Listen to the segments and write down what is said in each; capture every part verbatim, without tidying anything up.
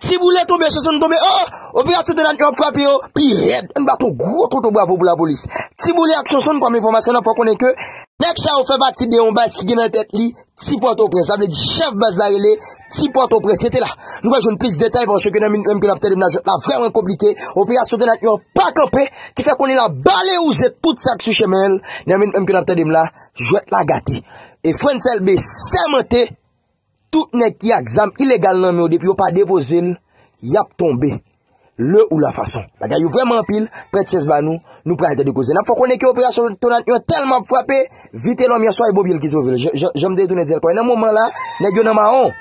Ti Boule tonbe, Sonson tonbe. Oh, operasyon Tonat yo ap frape yo pi rèd. Ann bat yon gwo tonton bravo pou lapolis. Ti Boule ak Sonson, kòm enfòmasyon, n ap fè konnen ke nèg sa yo fè pati de yon baz ki gen nan tèt li Ti Pòtoprens. Sa vle di chèf baz la rele Ti Pòtoprens. Rete la. Nou va jwenn plis detay paske nan minit menm ke n ap tande m la, jwèt la vrèman konplike. Operasyon Tonat yo pa kanpe, ki fè konnen l ap bale wouze tout sa k sou chemen l. Nan minit menm ke n ap tande m la, jwèt la gate. E Frantz Elbé sèmante, tout nèg ki ak zam ilegal nan men yo, depi yo pa depoze l, y ap tonbe. Le ou la fason. Bagay yo vrèman anpil, prèt chèz ba nou, nou pral tande koze. N ap fè konnen ke operasyon Tonat yo tèlman ap frape, Vitelòm yè swa e Bonvil ki sove l. Jan, jan, jan m te tounen di l ankò, nan moman la, nèg yo nan mawon.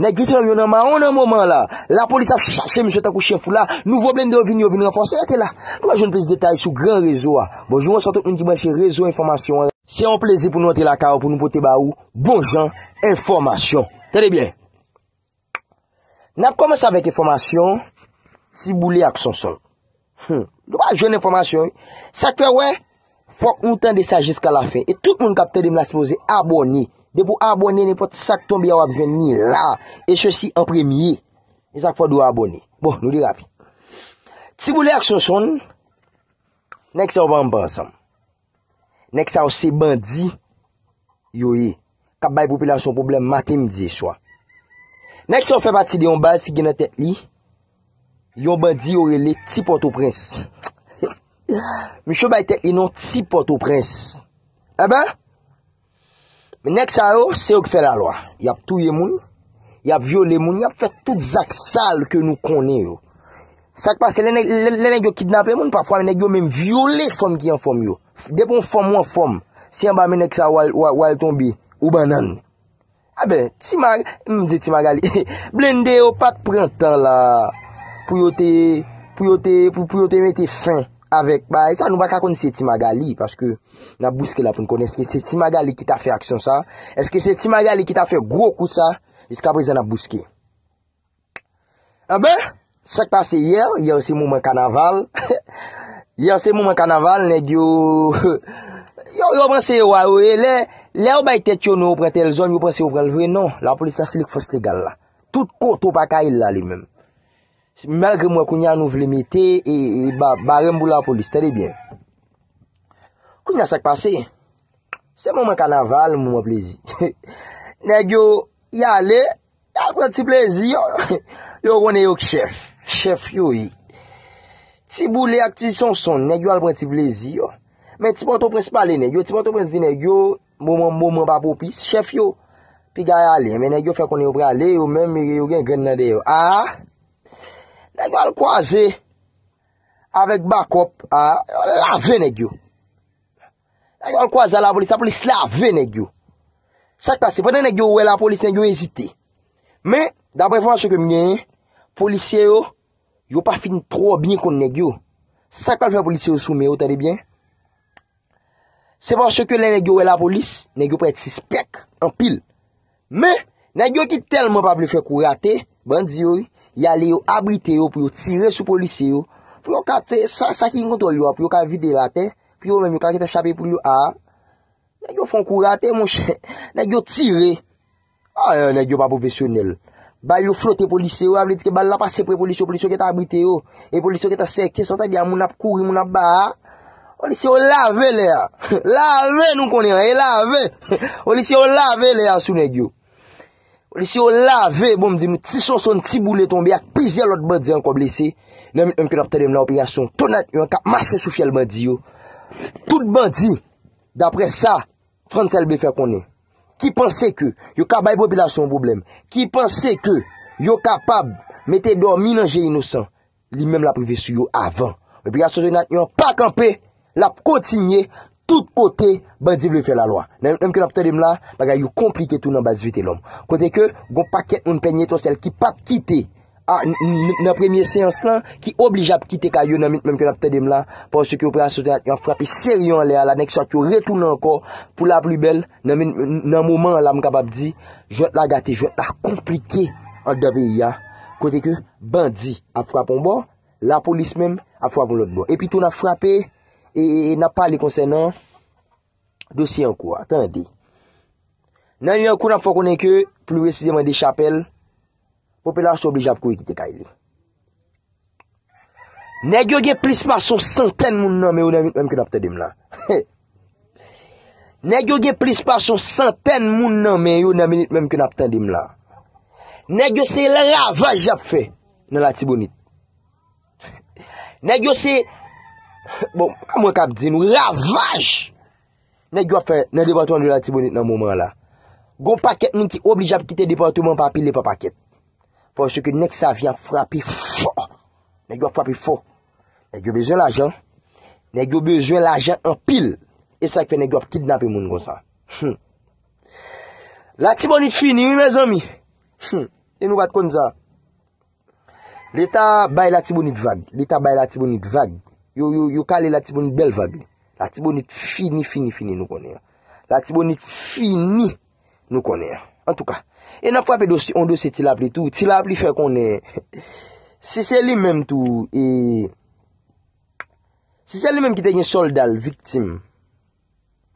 Nèg Vitelòm yo nan mawon nan moman la. Lapolis ap chache misye tankou chen fou la. Nouvo blende yo vini, yo vin ranfòse, rete la. Nou va jwenn plis detay sou gran rezo a. Bonjou, bonswa tout moun ki branche rezo enfòmasyon an. Se yon plezi pou nou antre lakay ou pou nou pote ba ou bon jan enfòmasyon. Tande byen. N ap kòmanse avèk enfòmasyon Ti Boule ak Sonson. Hmm. Nou pa jwenn enfòmasyon, wi. Sa k fè, wè, fòk nou tande sa jiska lafen. E tout moun k ap tande m la sipoze abòne. Depi w abòne, nenpòt sa k tonbe a, w ap jwenn li la. E sesi an premye. E sa k fè w dwe abòne. Bon, nou derape. Ti Boule ak Sonson, nèg sa yo pa anba ansanm. Nèg sa yo se bandi yo ye, k ap bay popilasyon pwoblèm maten, midi e swa. Nèg sa yo fè pati de yon baz ki gen nan tèt li yon bandi yo rele Ti Pòtoprens. Misye bay tèt li non Ti Pòtoprens. Enben, men nèg sa yo, se yo ki fè lalwa. Y ap touye moun, y ap vyole moun, y ap fè tout zak sal ke nou konnen yo. Sa k pase, lè nèg, lè, lè nèg yo kidnape moun, pafwa nèg yo menm vyole fanm ki anfòm yo. Depi yon fanm ou anfòm, se anba men nèg sa w al, w al, w al tonbe, ou bannann. Enben, Ti Mag-, m di Ti Magali, blende yo pa t pran tan la pou yo te, pou yo te, pou, pou yo te mete fen avèk bagay sa, nou pa ka konn si se Ti Magali, paske n ap bouske la pou n konnen èske se Ti Magali ki ta fè aksyon sa, èske se Ti Magali ki ta fè gwo kou sa, jiskaprezan n ap bouske. Enben, sa k pase yè, yè se moman kanaval. Yè se moman kanaval, nèg yo, yo, yo panse yo wa yo ye. Lè, lè yo bay tèt yo non, yo pran tèl zòn, yo panse yo pran l vre, non. Lapolis la se li k fòs legal la. Tout kote w pa ka ye l la li menm. Malgre m wè kounye a nou vle mete, e, e ba, barèm pou lapolis, tande byen. Kounye a sa k pase? Se moman kanaval, moman plezi. Nèg yo, y ale, y al pran ti plezi, yo, yo konnen yo k chèf. Chèf yo ye. Ti Boule ak Ti Sonson, nèg yo al pran ti plezi, yo. Men Ti Pòtoprens pale nèg yo, Ti Pòtoprens di nèg yo, moman, moman pa pwopis, chèf yo, piga y ale. Men nèg yo fè konnen yo prale, yo menm, yo gen grenn nan dèyè yo. A! Nèg yo al kwaze avèk bakòp, a, yo lave nèg yo. Nèg yo al kwaze a lapolis, lapolis lave nèg yo. Sa k pase? Pandan nèg yo wè lapolis, nèg yo ezite. Men, daprè enfòmasyon ke m genyen, polisye yo, yo pa fin twò byen konn nèg yo. Sa k pral fè polisye yo sou men yo, tande byen? Se paske lè nèg yo wè lapolis, nèg yo parèt sispèk anpil. Men, nèg yo ki tèlman pa vle fè kou rate, bandi yo, y ale yo abrite yo pou yo tire sou polisye yo, pou yo ka te, sa, sa ki gen kontwòl yo a, pou yo ka vide l atè, pou yo menm yo ka gentan chape poul yo a. Nèg yo fè yon kou rate, monchè. Nèg yo tire. A, nèg yo pa pwofesyonèl. Bal yo flote polisye yo, a vle di ke bal la pase pre polisye yo, polisye yo gentan abrite yo. E polisye yo gentan sèke, sa w tande a, moun ap kouri, moun ap ba a. Polisye yo lave lè a. Lave nou konnen an, e lave. Polisye yo lave lè a sou nèg yo. Polisye yo lave, bon, m di nou, Ti Sonson, Ti Boule tonbe ak plizyè lòt bandi ankò blese. Nan minit menm ke n ap tande m nan operasyon Tonat yo k ap mache sou fyèl bandi yo. Tout bandi, daprè sa Frantz Elbé fè konnen, ki panse ke yo ka bay popilasyon an pwoblèm, ki panse ke yo kapab mete dòmi nan je inosan, li menm l ap rive sou yo avan. Operasyon Tonat yo pa kanpe, l ap kontinye tout kote bandi vle fè lalwa. Nan menm ke n ap tande m la, bagay yo konplike tou nan baz Vitelòm. Kote ke gon pakèt moun pènye etwansèl ki pa t kite a, n-, n-, nan premye seyans lan, ki oblije ap kite kay yo nan minit menm ke n ap tande m la, paske operasyon Tonat yo ap frape serye anlè a la, nèg sa yo retounen ankò pou la pli bèl, nan min-, nan moman an la, m kapab di, jwèt la gate, jwèt la konplike anndan peyi a, kote ke bandi ap frape yon bò, lapolis menm ap frape yon lòt bò. Epi tou n ap frape, e, e, e n ap pale konsènan dosye Ankou a. Tande. Nan Lyankou, n ap fè w konnen ke, pli presizeman Dechapèl, Popilasyon oblije ap kouri kite kay li. Nèg yo gen plis pase yon santèn moun nan men yo nan minit menm ke n ap tande m la. Nèg yo gen plis pase yon santèn moun nan men yo nan minit menm ke n ap tande m la. Nèg yo se ravaj y ap fè nan Latibonit. Nèg yo se, bon, pa mwen k ap di nou, ravaj nèg yo ap fè nan depatman de Latibonit nan moman an la. Gon pakèt moun ki oblije ap kite depatman pa pile pa pakèt. Paske nèg sa vin ap frape fò. Nèg yo ap frape fò. Nèg yo bezwen lajan. Nèg yo bezwen lajan anpil. E sa k fè nèg yo ap kidnape moun konsa. Hmm. Latibonit fini, wi, mezanmi. Hmm. E nou pa t konn sa. Leta bay Latibonit vag. Leta bay Latibonit vag. Yo, yo, yo kale Latibonit bèl vag li. Latibonit fini, fini, fini, nou konnen an. Latibonit fini, nou konnen an. Antouka. E n ap frape dosye, yon dosye Ti Lapli tou. Ti Lapli fè konnen, si se li menm tou, e, si se li menm ki te gen sòlda l viktim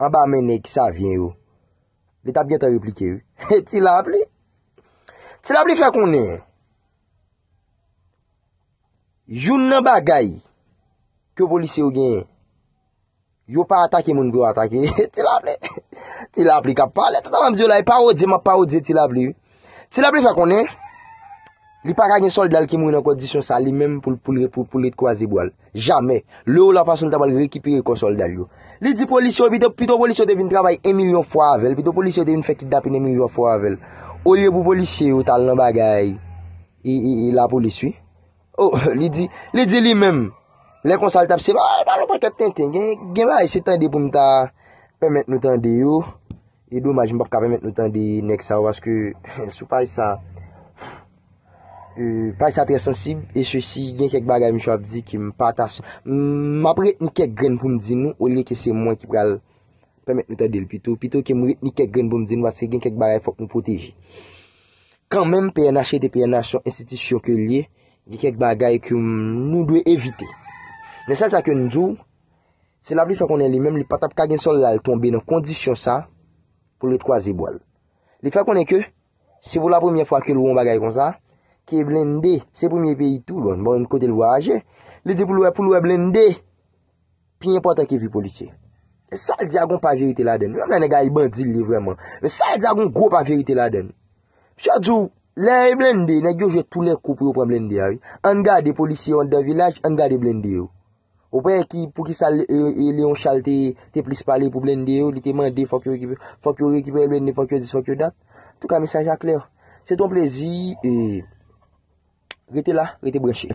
anba men nèg Savyen yo, li t ap gentan replike, wi. Ti Lapli. Ti Lapli fè konnen, youn nan bagay ke polisye yo genyen, yo pa atake moun pou yo atake. Ti Lapli. Ti Lapli k ap pale. Tout sa m ap di yo la, e parodye m ap parodye Ti Lapli, wi. Ti Lapli fè konnen li pa ka gen sòlda l ki mouri nan kondisyon sa, li menm pou l, pou l, pou, pou l ret kwaze bra l. Jamè. Lè w la fason l ta pral rekipere kò sòlda l yo. Li di polisye yo, pito, pito polisye yo te vin travay yon milyon fwa avè l, pito polisye yo te vin fè kidnapin yon milyon fwa avè l. Olye pou polisye yo t al nan bagay, e, e, e lapolis, wi. Oh, li di, li di li menm, lè konsa l t ap se pa, pa yon pakèt tenten. Gen, gen bagay se tande pou m ta pèmèt nou tande yo. E domaj, m p ap ka pèmèt nou tande nèg sa yo, paske sou paj sa, e, paj sa trè sansib, e sesi, gen kèk bagay misye ap di ki m pa ta, m ap retni kèk grenn pou m di nou, olye ke se mwen ki pral pèmèt nou tande l pito, pito ke m retni kèk grenn pou m di nou, paske gen kèk bagay fòk nou pwoteje. Kanmenm, P N H rete P N H, se yon enstitisyon ke l ye, gen kèk bagay ke m, nou dwe evite. Men sèl sa ke m di w, Ti Lapli fè konnen li menm, li pa t ap ka gen sòlda l tonbe nan kondisyon sa pou l ret kwaze bra l. Li fè konnen ke se pou lapremyè fwa ke l wè yon bagay konsa, ke blende, se premye peyi tou, bon, bon, kote l vwayaje. Li di pou l wè, pou l wè blende pi enpòtan ke vi polisye. E sa l di a gon pa verite ladann. Menm lè nèg la e bandi l ye vrèman. Men sa l di a gon gwo pa verite ladann. Misye ap di w, lè e blende, nèg yo jwe tou lè kou pou yo pran blende a, wi. Ann gade polisye yo anndan vilaj, ann gade blende yo. Ou pa wè ki, poukisa Le-, e, e, Leon Charles te, te plis pale pou blende yo, li te mande fòk yo rekipe-, fòk yo rekipere blende, fòk yo dis, fòk yo dat. Antouka, mesaj la klè. Se t on plezi, e, rete la, rete branche.